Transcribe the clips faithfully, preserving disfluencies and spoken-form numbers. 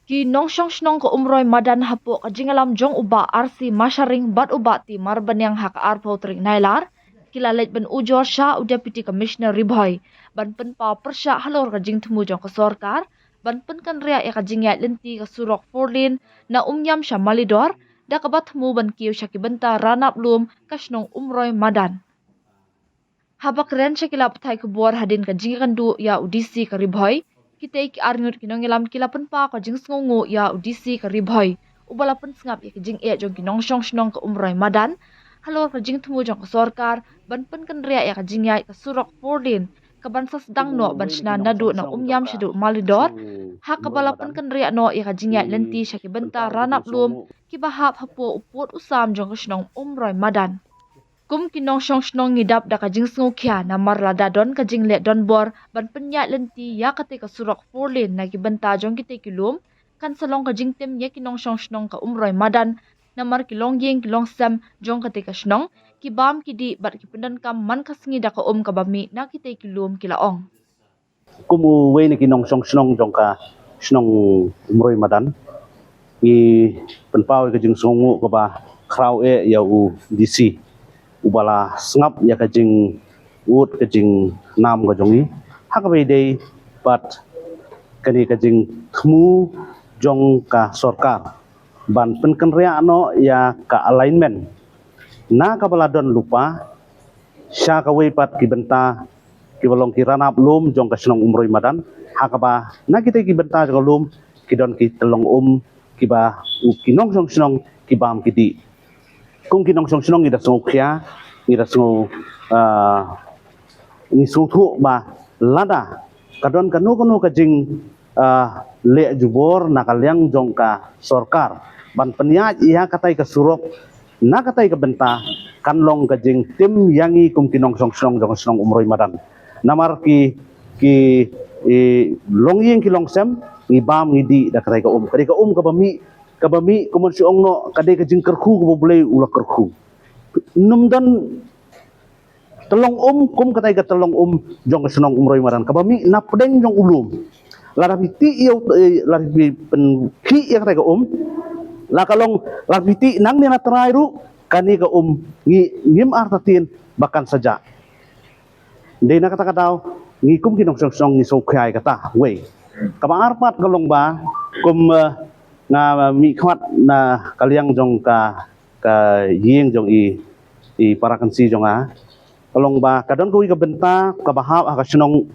Ki nongshong shnong ka Umroi Madan hapoh ka jingïalam jong u Bah R C Masharing bad u Bah T Marbaniang ha ka arphew tarik Nailar, ki la leit ban ujor sha u Deputy Commissioner Ri Bhoi ban pynpaw pyrshah halor ka jingthmu jong ka sorkar ban pynkynriah ïa ka jingïaid lynti ka surok four lane na Umiam sha Malidor, da kaba thmu ban kiew sha ki bynta ranab lum ka shnong Umroi Madan. Haba kren sha ki lad pathai khubor hadien ka jingïakynduh ïa u D C ka Ri Bhoi, kitei ki arngut ki nongïalam ki la pynpaw ka jingsngewnguh ïa u D C ka Ri Bhoi, uba la pynsngap ïa ka jingeh jong ki nongshong shnong ka Umroi Madan halor ka jingthmu jong ka sorkar ban pynkynriah ïa ka jingïaid ka surok four lane kaban sa sdang noh ban shna naduh na Umiam shaduh Malidor, ha kaba la pynkynriah noh ïa ka jingïaid lynti sha ki bynta ranab lum kiba hap hapoh u pud u sam jong ka shnong Umroi Madan. Kum ki nongshong shnong ngi dap da ka jingsngewkhia namar lada don ka jingleh donbor ban pynïaid lynti ïa katei ka surok four lane na ki bynta jong kitei ki lum, kan sa long ka jingtim ïa ki nongshong shnong ka Umroi Madan, namar ki longïing ki longsem jong katei ka shnong ki bam ki dih bad ki pyndonkam man ka sngi da ka um kaba mih na kitei ki lum, ki la ong. Kum uwei na ki nongshong shnong jong ka shnong Umroi Madan, ngi pynpaw ïa ka jingsngewnguh kaba khraw eh ïa u D C, uba la sngap ïa ka jingud ka jingnam ka jong ngi, ha kaba ïadei bad kane ka jingthmu jong ka sorkar ban pynkynriah noh ïa ka alignment na kaba la don lypa sha kawei pat ki bynta kiba long ki ranab lum jong ka shnong Umroi Madan, ha kaba na kitei ki bynta jong ka lum ki don ki tyllong um kiba u ki nongshong shnong ki bam ki dih. Kum ki nongshong shnong ngi da sngewkhia, ngi da sngew, ah, ngi sngewthuh ba lada ka don kano kano ka jing, ah, leh jubor na ka liang jong ka sorkar ban pynïaid ïa katei ka surok na katei ka bynta, kan long ka jingtim ïa ngi kum ki nongshong shnong jong ka shnong Umroi Madan. Namar ki, ki, i, longïing ki longsem ngi bam ngi dih da katei ka um. Katei ka um kaba mih, kaba mih kumno shu ong noh, ka dei ka jingkyrkhu kaba U Blei u la kyrkhu. Ym don tyllong um kum katei ka tyllong um jong ka shnong Umroi Madan kaba mih na pdeng jong u lum. Lada phi tih ïa u, eh, lada phi pynkhih ïa katei ka um, la ka long, lada phi tih nangne na trai ruh, kane ka um ngi, ngim artatien ba kan sa jah. Dei na kata ka daw ngi kum ki nongshong shnong ngi sngewkhia ïa kata. Wei, kaba ar pat ka long ba kum, eh, nga mih khmat na ka liang jong ka, ka ïing jong i, i para kynsi jong nga, ka long ba ka don kawei ka bynta kaba hap ha ka shnong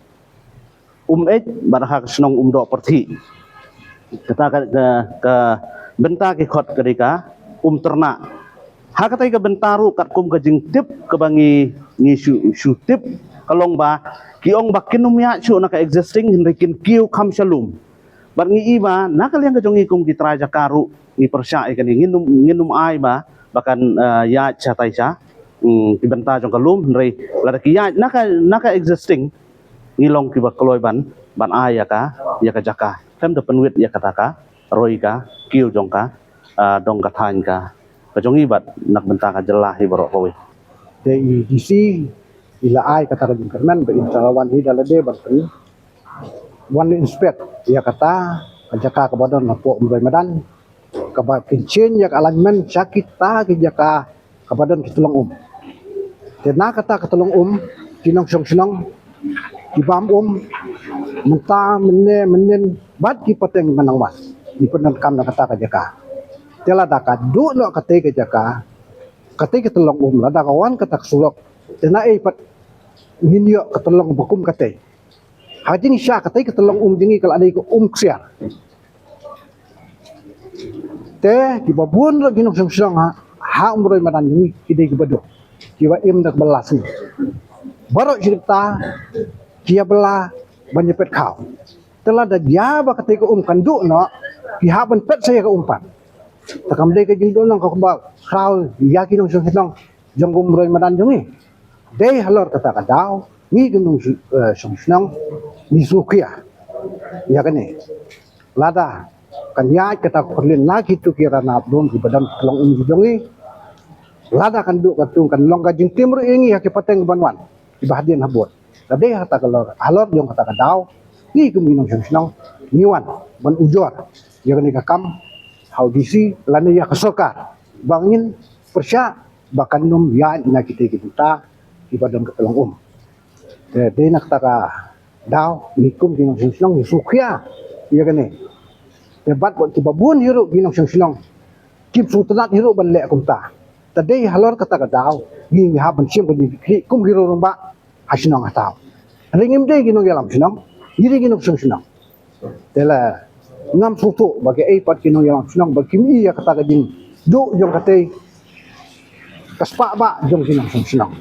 Umeit bad ha ka shnong Umdoh Pyrthih. Kata ka, ka, ka bynta ki khot ka dei ka Umtyrnah. Ha katei ka bynta ruh katkum ka jingtip kaba ngi, ngi shu, shu tip ka long ba ki ong ba kin ym ïaid shuh na ka existing, hynrei kin kiew kham sha lum. Bad ngi i ba na ka liang ka jong ngi kum ki trai jaka ruh ngi pyrshah ïa kane, ngin ym, ngin ym ai ba, ba kan, eh, ïaid shatai sha, mm, ki bynta jong ka lum, hynrei lada ki ïaid na ka, na ka existing, ngi long kiba kloi ban, ban ai ïa ka, ïa ka jaka. Khlem da pynwit ïa kata ka roi ka kiew jong ka, ah, dong ka thaiñ ka, ka jong ngi bad na ka bynta ka jylla hi baroh kawei. Te i D C i la ai kata ka jingkyrmen ba in sa la wan hi da lade ban pyn wan inspect ïa kata ka jaka kaba don hapoh Umroi Madan, kaba kin change ïa ka alignment sha kita ki jaka kaba don ki tyllong um. Te na kata ka tyllong um, ki nongshong shnong ki bam um mynta mynne mynnin bad ki pateng ba nang wan, ki pyndonkam na kata ka jaka. Te lada ka duh noh katei ka jaka, katei ka tyllong um, lada ka wan kata ka surok, te naei pat ngin ïoh ka tyllong ba kum katei. Ha jingshisha katei ka tyllong um jong ngi ka la dei ka um ksiar. Te kiba bun ruh ki nongshong shnong ha, ha Umroi Madan jong ngi ki dei kiba duk, kiba im da kaba la sngi. Baroh shi katta ki ïa bylla ban ïa peit khaw. Te lada jia ba katei ka um kan duh noh, ki hap ban peit sa ïa ka um pat. Te kam dei ka jingduh nong kaba khraw ïa ki nongshong shnong jong ka Umroi Madan jong ngi. Dei halor kata ka daw ngi ki nong, eh, shong shnong ngi sngewkhia ïa kane. Lada kan ïaid kata ka four lane na kito ki ranab lum kiba don tyllong um ki jong ngi, lada kan duh katto kan long ka jingtim ruh ïa ngi ha ki pateng ban wan kiba hadien habud. Te dei ha kata ka lor, halor jong kata ka daw ngi kum ki nongshong shnong ngi wan ban ujor ïa kane ka kam ha u D C lane ïa ka sorkar ba ngin pyrshah ba kan ym ïaid na kita ki bynta kiba don ka tyllong um. Te dei na kata ka daw ngi kum ki nongshong shnong ngi sngewkhia ïa kane. Te bad bad kiba bun hi ruh ki nongshong shnong kim sngewtynnat hi ruh ban leh kumta. Te dei halor kata ka daw ngi ngi hap ban shim ka jingkitkhlieh kum ki rangbah ha shnong ha thaw. Hynrei ngim dei ki nongïalam shnong, ngi dei ki nongshong shnong. Te la ngam sngewthuh ba kaei pat ki nongïalam shnong ba kim i ïa kata ka jingduh jong katei ka spah ba jong ki nongshong shnong.